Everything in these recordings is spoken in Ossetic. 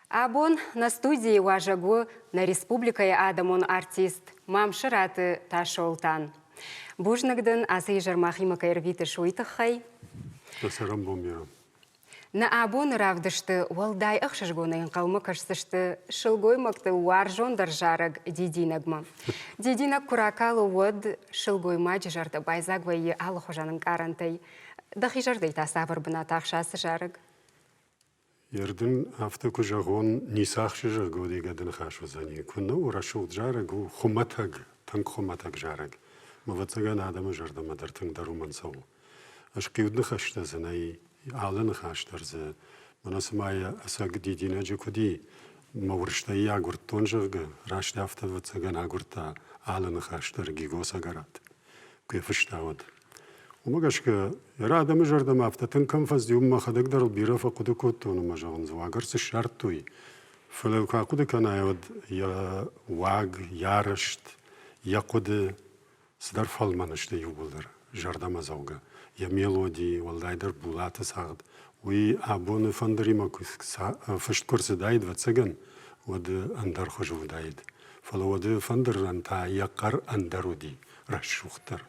Абон нӕ студийы уазӕг у нӕ республикӕйы адӕмон артист Мамсыраты Тасолтан. Бузныг дын, ацы изӕр махимӕ кӕй ӕрвитыс, уый тыххӕй. Дӕ цӕрӕнбон бирӕ. Нӕ абоны равдысты уӕлдай ӕхсызгонӕй ӕнхъӕлмӕ кӕсдзысты сылгоймӕгты уарзондӕр зарӕг Дидинӕгмӕ. Дидинӕг куы ракӕлы, уӕд сылгоймаджы зӕрдӕ байдзаг вӕййы алыхуызӕн ӕнкъарӕнтӕй. Дӕхи зӕрдӕйы та цавӕр бынат ахсы ацы зарӕг? Ердын афтӕ куы зӕгъон, ницы ахсы, зӕгъгӕ, уӕд ӕгады ныхас уыдзӕни. Куыннӕ у рӕсугъд зарӕг у, хуымӕтӕг, тынг хуымӕтӕг зарӕг. Ӕвӕццӕгӕн, адӕмы зӕрдӕмӕ дӕр тынгдӕр уымӕн цӕуы. Ысхъиуд ныхӕстӕ дзы нӕй, алы ныхас дӕр дзы, мӕнӕ цыма йӕ ӕцӕг дидинӕджы куыд и, мӕ уырзтӕй йӕ агуырдтон, зӕгъгӕ, раст афтӕ, ӕвӕццӕгӕн, агуырдта алы ныхас дӕр Гиго Цӕгӕрат. Куы йӕ фыста, уӕд. Уымӕ гӕсгӕ йӕ адӕмы зӕрдӕмӕ афтӕ тынг кӕм фӕцыди, уым мӕхӕдӕг дӕр бирӕ фӕхъуыды кодтон ӕмӕ зӕгъын, дзы уагӕр цы ссардтой. Фӕлӕ куы ахъуыды кӕнай, уӕд йӕ уаг, йӕ арӕзт, йӕ хъуыды цыдӕр фӕлмӕн сты иууылдӕр, зӕрдӕмӕдзӕугӕ. Йӕ мелоди, уӕлдайдӕр Булаты цагъд, уый абоны фӕндыримӕ фыст куы рцыдаид, ӕвӕццӕгӕн, уӕд ӕндӕр хуызы уыдаид. Фӕлӕ уӕды фӕндырӕн та йӕ хъӕр ӕндӕр уыди, рӕсугъддӕр.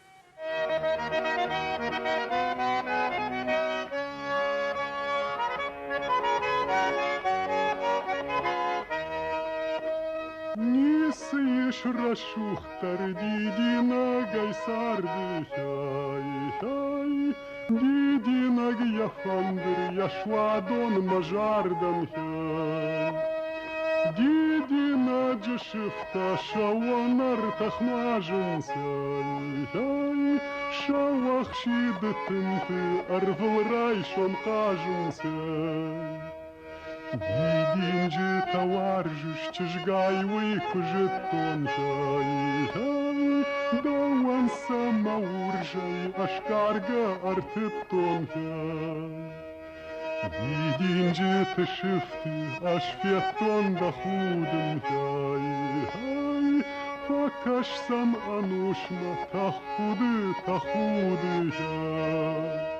Ницы ис рӕсугъддӕр дидинӕгӕй царды хай-хай. Дидинӕг йӕ фӕндыр, йӕ суадонмӕ зардӕн хай. Дидинӕджы сыфтӕ сӕуонӕртӕх нуазынц ай-хай. Сӕуӕхсиды тынты ӕрвылрайсом хъазынц Дидинджытӕ уарзыс, чызгай, уый куы зыдтон, хай-хай, дӕуӕн сӕ мӕ уырзӕй ӕсгаргӕ ӕртыдтон, хай. Дидинджыты сыфты ӕз федтон дӕ худын, хай-хай, фӕкӕс сӕм ӕнусмӕ, тӕхуды, тӕхуды, хай.